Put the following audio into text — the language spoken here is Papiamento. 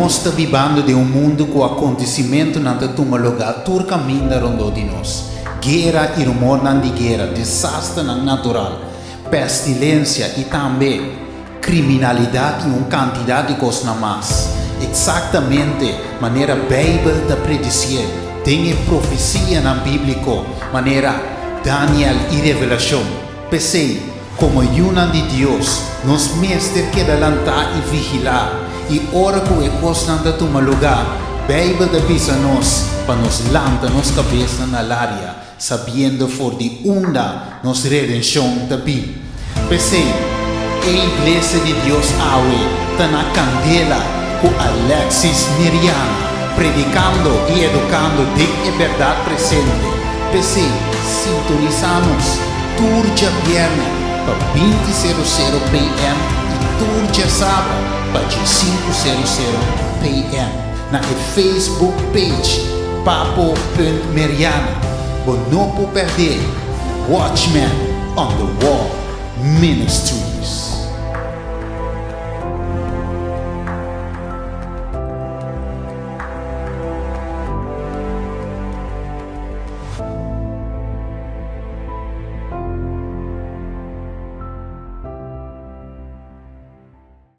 Nos ta bibando den un mundu ku akontesimentunan ta tuma lugá tur kaminda rondó di nos. Guera i rumornan di guera, desasternan natural, pestilensia i tambe kriminalidat i un kantidat di kosnan mas. Eksaktamente manera Beibel ta predisié den e profesianan bíbliko manera Daniel i Revelashon. P'esei, Komo yunan di Dios, nos mester keda lantá i vigilá, i ora ku e kosnan ta tuma lugá, Beibel ta bisa nos pa nos lanta nos kabesnan na laria, sabiendo for di unda nos redenshon ta bin. P'esei, e iglesia di Dios awe ta na kandela ku Alexis Miriana, predikando i edukando den e bèrdat presente. P'esei, sintonisá nos tur djabièrnè pa 20 sero sero PM i tur djasabra pa 15 sero sero PM na e Facebook page Papo punt Meriana. Bo no por pèrdè Watchman on the Wall Ministries.